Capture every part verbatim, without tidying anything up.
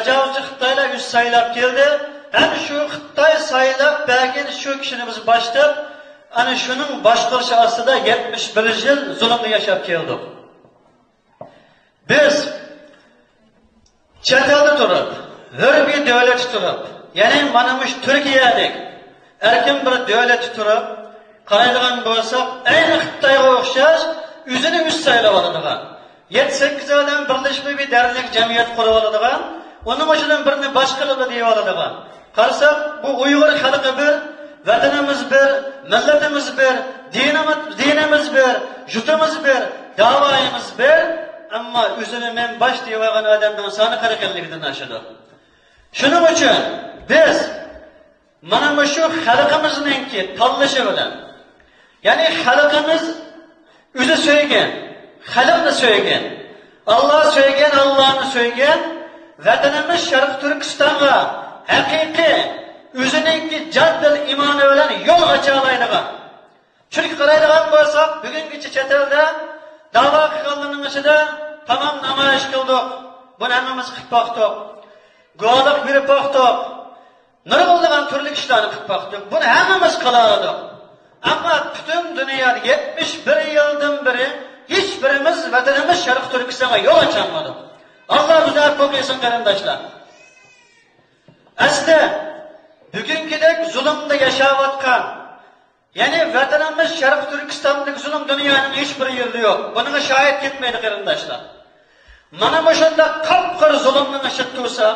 تاجاۋۇزچى خىتايلار ئۆزى سايلاپ كەلدى. ھەم شۇ خىتاي سايلاپ بەرگەن شۇ كىشىنى بىز باشتۇق. ئەنە شۇنىڭ باشقۇرۇشى ئاستىدا يەتمىش بىر يىل زۇلۇمدا ياشاپ كەلدۇق. بىز چەت ئەلدە تۇرۇپ، ھۆر بىر دۆلەتتە تۇرۇپ، يەنى مانا مۇشۇ تۈركىيەدەك ئەركىن بىر دۆلەتتە تۇرۇپ قارايدىغان بولساق، ئەينى خىتايغا ئوخشاش ئۆزىنى ئۆزى سايلاۋالىدىغان، يەتتە سەككىز ئادەم بىرلىشىپ بىر دەرنەك جەمئىيەت قۇرۇۋالىدىغان، ئۇنىڭ ئىچىدىن بىرنى باشقىلىقى دېيىۋالىدىغان. قارىساق، بۇ ئۇيغۇر خەلقى بىر، ۋەتىنىمىز بىر، مىللىتىمىز بىر، دىنىمىز، دىنىمىز بىر، يۇرتىمىز بىر، داۋايىمىز بىر، ئەمما ئۆزىنى مەن باش دەۋالغان ئادەمنىڭ سانى قىرىق ئەللىكتىن ئاشىدۇ. شۇنىڭ ئۈچۈن بىز مانا مۇشۇ خەلقىمىزنىڭكى تاللىشى بىلەن، يەنى خەلقىمىز ئۆزى سۆيگەن، خەلقنى سۆيگەن، ئاللا سۆيگەن، ئاللانى سۆيگەن، ۋەتىنىمىز شەرقىي تۈركىستانغا ھەقىقىي ئۆزىنىڭكى جان دىل ئىمانى بىلەن يول ئاچالايدىغان. چۈنكى قارايدىغان بولساق، بۈگۈنگىچە چەت ئەلدە داۋا قىلغانلارنىڭ ئىچىدە تامام نامايىش قىلدۇق، بۇنى ھەممىمىز قىلىپ باقتۇق، گۇۋاھلىق بېرىپ باقتۇق. نۇرغۇنلىغان تۈرلۈك ئىشلارنى قىلىپ باقتۇق. بۇنى ھەممىمىز قىلالىدۇق. ئەمما پۈتۈن دۇنيادا يەتمىش بىر يىلدىن بېرى ھېچ بىرىمىز ۋەتىنىمىز شەرقىي تۈركىستانغا يول ئاچالمىدۇق. ئاللا بىزنى ئەپۇ قىلسۇن، قېرىنداشلار. ئەسلى بۈگۈنكىدەك زۇلۇمدا ياشاۋاتقان، يەنى ۋەتىنىمىز شەرقىي تۈركىستاندىكى زۇلۇم دۇنيانىڭ ھېچ بىر يېرىدە يوق. بۇنىڭغا شاھىت كەتمەيدۇ، قېرىنداشلار. مانا مۇشۇنداق قاپقارا زۇلۇمنىڭ ئىچىدە تۇرسا،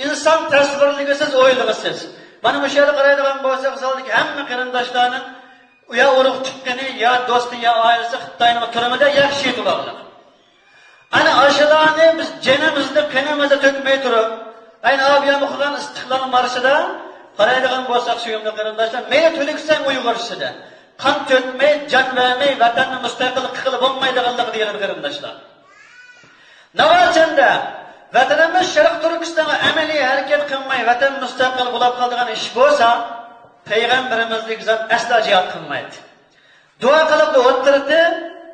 ئىنسان تەسۋىرلىگۈسىز، ئويلىغۇسىز. مانا مۇشۇ يەردە قارايدىغان بولساق، زالدىكى ھەممە قېرىنداشلارنىڭ يا ئۇرۇق تۇغقىنى، يا دوستى، يا ئائىلىسى خىتاينىڭ تۈرمىدە، يا شېھىت بولغانلىق. ئەنە ئاشۇلارنى بىز جېنىمىزنى، قېنىمىزنى تۆكمەي تۇرۇپ، ئەينى ئابىيام ئوقۇغان ئىستىقلال مارشىدا قارايدىغان بولساق، سۆيۈملۈك قېرىنداشلار، مەيلى تۈركىستان ئۇيغۇرچىسىدا قان تۆكمەي، جان بەرمەي، ۋەتەننى مۇستەقىل قىلغىلى بولمايدىغانلىقى دېگەن، قېرىنداشلار. ناۋاچەندە ۋەتىنىمىز شەرقىي تۈركىستانغا ئەمەلىي ھەرىكەت قىلماي، ۋەتەن مۇستەقىل بولاپ قالىدىغان ئىش بولسا، پەيغەمبىرىمىزدىكى زات ئەسلا جىھاد قىلمايتتى. دۇئا قىلىپ ئولتۇردى،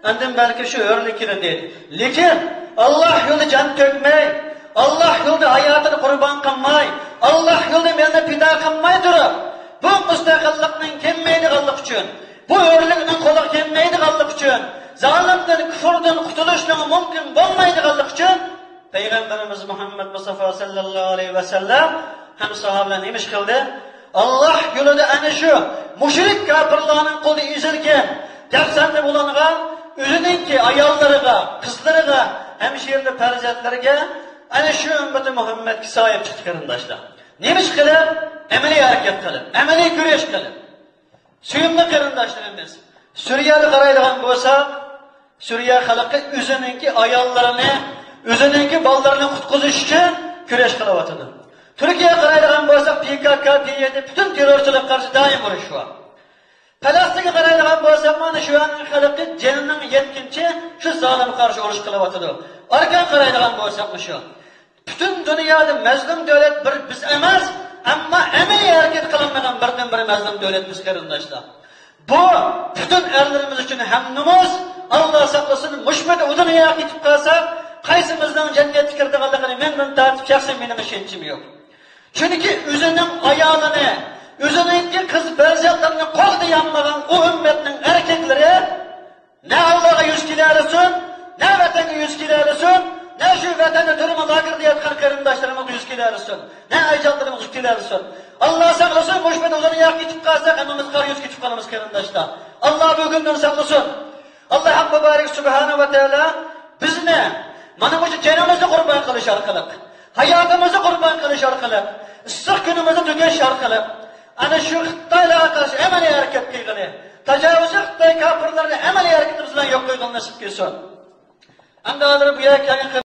ئاندىن بەلكى شۇ ھۆرلۈك كېلىدۇ. لېكىن ئاللا يولىدا جان تۆكمەي، ئاللا يولىدا ھاياتىنى قۇربان قىلماي، ئاللا يولىدا مېلىنى پىدا قىلماي تۇرۇپ، بۇ مۇستەقىللىقنىڭ كەلمەيدىغانلىقى ئۈچۈن، بۇ ھۆرلۈكنىڭ قولىغا كەلمەيدىغانلىقى ئۈچۈن، زالىمدىن، كۇفۇردىن قۇتۇلۇشنىڭ مۇمكىن بولمايدىغانلىقى ئۈچۈن، پەيغەمبىرىمىز مۇھەممەد مۇستافا سەللەللاھۇ ئەلەيھى ۋەسەللەم ھەم ساھابىلەر نېمە ئىش قىلدى؟ ئاللا يولىدا ئەنە شۇ مۇشرىك كاپىرلارنىڭ قولىدا ئېزىلگەن، دەپسەندە بولۇنغان ئۆزىنىڭكى ئاياللىرىغا، قىزلىرىغا، ھەمشىرىلىرى، پەرزەنتلىرىگە ئەنە شۇ ئۈممىتى مۇھەممەدكە ساھىب چىقتى، قېرىنداشلار. نېمە ئىش قىلىپ؟ ئەمەلىي ھەرىكەت قىلىپ، ئەمەلىي كۈرەش قىلىپ. سۆيۈملۈك قېرىنداشلىرىمىز، سۈرىيەدە قارايدىغان بولساق، سۈرىيە خەلقى ئۆزىنىڭكى ئاياللىرىنى، ئۆزىنىڭكى بالىلىرىنى قۇتقۇزۇش ئۈچۈن كۈرەش قىلىۋاتىدۇ. تۈركىيەگە قارايدىغان بولساق، پى كاكا، پى يەيدى، پۈتۈن تېررورچىلىققا قارشى دائىم ئۇرۇش بار. پەلەستىنگە قارايدىغان بولساق، مانا شۇ يەرنىڭ خەلقى جېنىنىڭ يەتكىنىچە شۇ زالىمغا قارشى ئۇرۇش قىلىۋاتىدۇ. ئاركانغا قارايدىغان بولساقمۇ شۇ. پۈتۈن دۇنيادا مەزلۇم دۆلەت بىر بىز ئەمەس، ئەمما ئەمەلىي ھەرىكەت قىلالمىغان بىردىنبىر مەزلۇم دۆلەت بىز، قېرىنداشلار. بۇ پۈتۈن ئەرلىرىمىز ئۈچۈن ھەم نومۇس، ئاللا ساقلىسۇن، مۇشۇ پېتى ئۇ دۇنياغا كېتىپ قالساق، قايسىمىزنىڭ جەننەتكە كىرىدىغانلىقىنى مەندىن تارتىپ شەخسەن مېنىڭ ئىشەنچىم يوق. چۈنكى ئۆزىنىڭ ئايالىنى، ئۆزىنىڭكى قىز پەرزەنتلىرىنى قوغدىيالمىغان ئۇ ئۈممەتنىڭ ئەركەكلىرى نە ئاللاغا يۈز كېلەلىسۇن، نە ۋەتەنگە يۈز كېلەلىسۇن، نە شۇ ۋەتەندە تۈرمە لاگېردا ياتقان قېرىنداشلىرىمىزغا يۈز كېلەلىسۇن، نە ئەجدادلىرىمىزغا كېلەلىسۇن. ئاللا ساقلىسۇن، مۇشۇ پېتى ئۇزۇن ياق كېتىپ قالساق، ھەممىمىز قارا يۈز كېتىپ قالىمىز، قېرىنداشلار. ئاللا بۇ كۈندىن ساقلىسۇن. ئاللا ھەق مۇبارەك سۇبھانە ۋە تائالا بىزنى مانا مۇشۇ جېنىمىزنى قۇربان قىلىش ئارقىلىق، ھاياتىمىزنى قۇربان قىلىش ئارقىلىق، ئىسسىق كۈنىمىزنى تۆكۈش ئارقىلىق، ئەنە شۇ خىتايلارغا قارشى ئەمەلىي ھەرىكەت قىلغىلى، تاجاۋۇزچى خىتاي كاپىرلىرىنى ئەمەلىي ھەرىكىتىمىز بىلەن يوق قىلغىلى نېسىپ قىلسۇن. ئەمدى ھازىر بۇ يەرگە كەلگەن